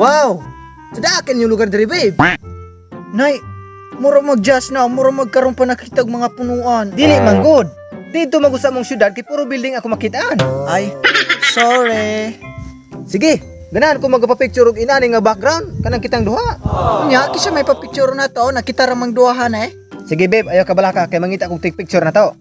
Wow! Sadakan yung lugar diri, babe. Nay, mura mag-jazz na, mura magkaroon pa nakitag mga punuan. Dili man good. Dito magusa mong syudad kay puro building ako makitaan. Ay, sorry. Sige, ganahan ko magpa-picture og inani nga background kanang kitang duha. Unya, kisa may papicture na to, nakita ramang duwahan eh. Sige babe, ayaw ka balaka kay mangita kog take picture na to.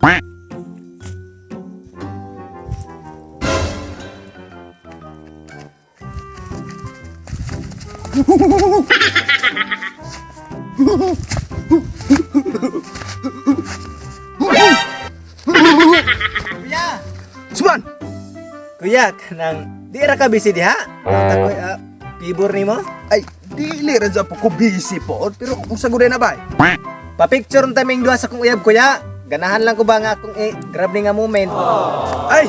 Kuya! Suman! Kuya, kanang di ra ka busy diha? Ta ko pibor nimo? Ay, dili ra po ko busy po, pero kung sa na ba? Pa-picture unta ming duha sa kong uyab kuya. Ganahan lang ko ba nga akong grab ni nga moment. Ay,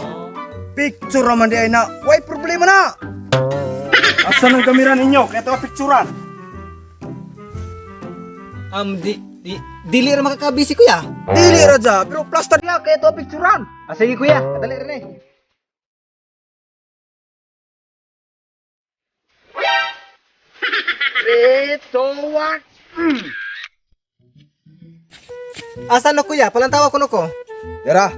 picture raman di ay na. Way problema na. Asa ng kamera ninyo? Kaya ito picturean. Di di dili ra makaka-busy kuya. Dili ra dya, pero plaster niya kaya ito picturean. Ah, sige kuya, kadali ra ni. Three, two, one. Asa no kuya? Palantawa ko no ko. Dara.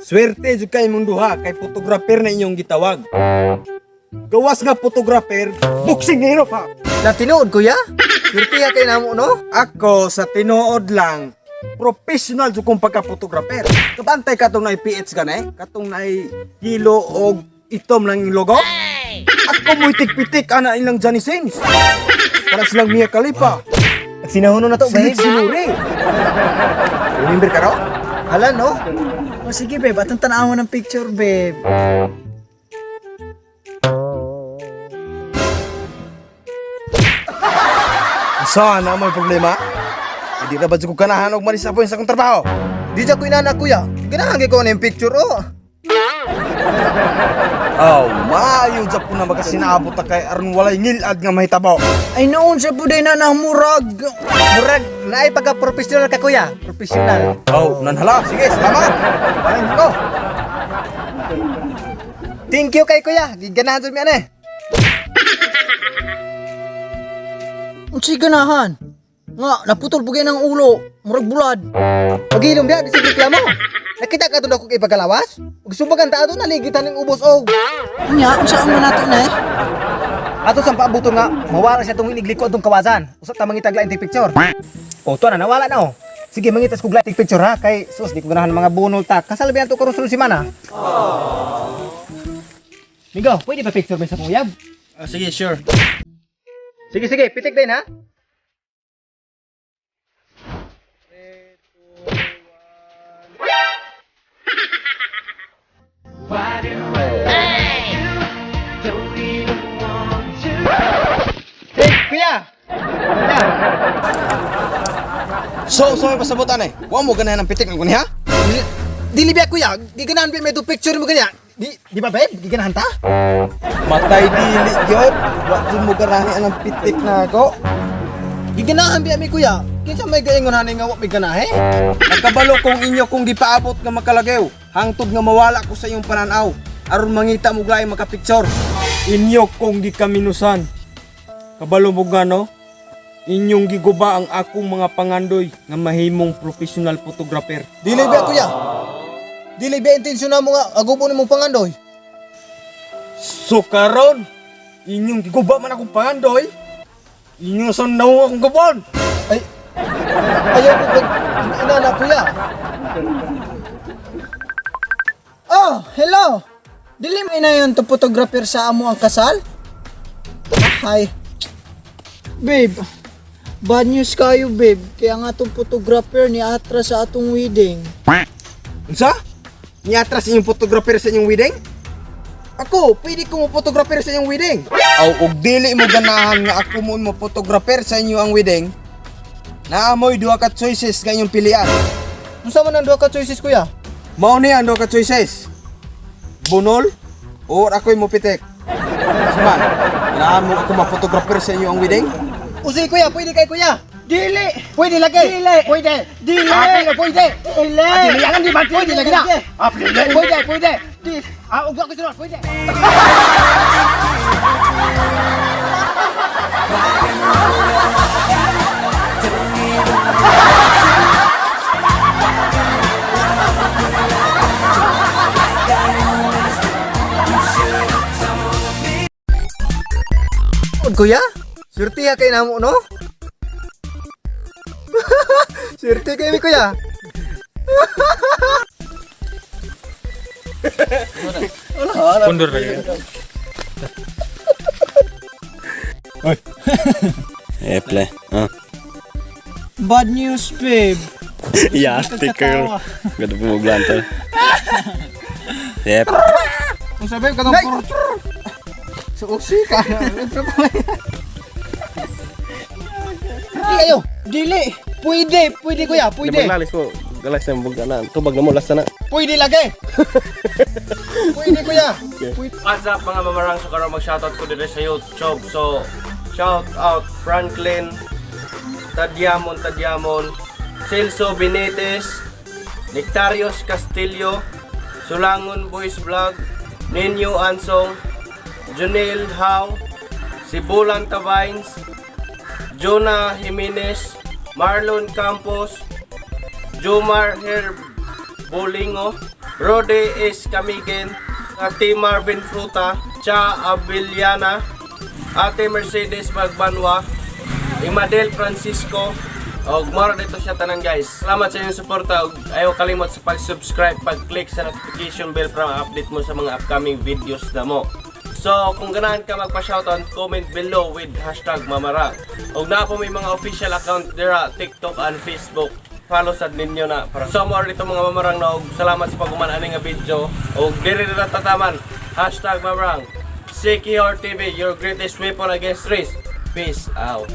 Swerte jud kay mong duha kay photographer na inyong gitawag. Gawas nga photographer, boksingero pa. Na tinuod kuya? Swerte ya kay namo no? Ako sa tinuod lang, professional jud kong pagka-photographer. Kabantay katong naay PH gani, katong naay kilo og itom lang yung logo. Ako mo'y tikpitik ana ilang Johnny Sins. Para silang Mia Khalifa. Sinahuno na to, Silik babe. sinuri. Remember ka raw? Hala no? O sige babe, atong tanawan ng picture babe. Saan na may problema? Hindi na ba jud ko ganahan og ma-disappoint sa akong trabaho? Di ja ko inana kuya. Ganahan kay ko na yung picture oh. Oh, maayo jud ko na magkasinabot ta kay aron walay ngilad nga mahitabo. Ay noon sa puday na namurag. Murag naay pagka professional ka kuya. Professional. Oh, nanhala. Sige, salamat. Parang ko. Thank you kay kuya. Giganahan sa mi ane. Unsay ganahan? Nga, naputol bugay ng ulo. Murag bulad. Pagilom diha di sa reklamo. Nakita ka doon ako kay pagkalawas? Ug sumbagan ta ato naligitan ning ubos og. Unya, unsa ang manato na eh? Ato sang paabuton nga mawala siya tong inigliko atong kawasan. Usap ta mangitag lain picture. O to na nawala na oh. Sige mangitas kog lain picture ha kay sus di ko ganahan mga bunol ta. Kasal ba to karon sunod semana? Migo, pwede ba picture ba sa kong uyab? Ah, sige, sure. Sige sige, pitik din ha. Hey, kuya! Kuya! So, so may pasabutan eh. Wa mo ganahan ang pitik ng kuniha? Dili, dili ba kuya? Giganahan ba may do picture mo kanya? Di, di ba babe? Giganahan ta? Matay dili gyud. Wa jud mo ganahan ang pitik na ako. Giganahan ba mi kuya? Kinsa may gaingon hani nga wa may ganahe? Nagkabalo kong inyo kong gipaabot nga makalagaw. Hangtod nga mawala ko sa iyong pananaw. Aron mangita mo laing makapicture. Inyo kong gikaminusan. Kabalo mo gano? Inyong giguba ang akong mga pangandoy nga mahimong professional photographer. Dili ba kuya? Dili ba intensyon na mo nga agubo nimong pangandoy? So karon, inyong giguba man akong pangandoy. Inyong sandaw akong gubon. Ay, ayaw ko pag inana kuya. Oh, hello. Dili may na yun to photographer sa amo ang kasal? Hi. Babe, bad news kayo babe. Kaya nga tong photographer ni Atra sa atong wedding. Unsa? Niatras inyong photographer sa inyong wedding? Ako, pwede ko mo photographer sa inyong wedding. Aw, og dili mo ganahan nga ako mo mo photographer sa inyo ang wedding. Naamoy duha ka choices nga inyong pilian. Unsa man ang duha ka choices kuya? Mao ni ang duha ka choices. Bunol or ako'y mo pitik. Suman, ganahan mo ako ma-photographer sa inyo ang wedding? Usi kuya, pwede kay kuya. Dili! Pwede lagi. Dili! Pwede. Dili! Ah, pwede, pwede. Dili! Ah, dili yan, di ba? Pwede lagi na. Ah, pwede, pwede. Dili! Ah, ugwa ko sunod, pwede. Od kuya, swerte ha kay namo no? Swerte kay mi, kuya. Mundur lagi. Äpple. Ja. Bad news, babe. Ja, sticker. Gado po maglanta. Yep. Kung sabi katong Suosi ka. Dili kayo. Dili. Pwede, pwede kuya, pwede. Maglalis mo. Galas na bug na. Tubag na mo last na. Pwede lagi. Pwede, kuya. What's up, mga mamarang? So karon mag-shoutout ko dito sa YouTube. So shout out Franklin Tadiamon Tadiamon, Celso Benitez, Nectarios Castillo, Sulangon Boys Vlog, Ninyo Ansong, Junel How, Sibulan Tabines, Jonah Jimenez, Marlon Campos, Jomar Herbolingo, Rode S. Camigin, Ate Marvin Fruta, Cha Abiliana, Ate Mercedes Magbanwa, Imadel Francisco, og mora dito siya tanan, guys. Salamat sa inyong suporta ug ayaw kalimot sa pag-subscribe, pag-click sa notification bell para ma-update mo sa mga upcoming videos na mo. So, kung ganahan ka magpa-shoutout, comment below with #mamarang. Og naa po may mga official account dira, TikTok and Facebook. Follow sad ninyo na. Para so more dito, mga mamarang na, og salamat sa pag-uman ani nga video. Og diri na tataman, #mamarang. CKR TV, your greatest weapon against risk. Peace out.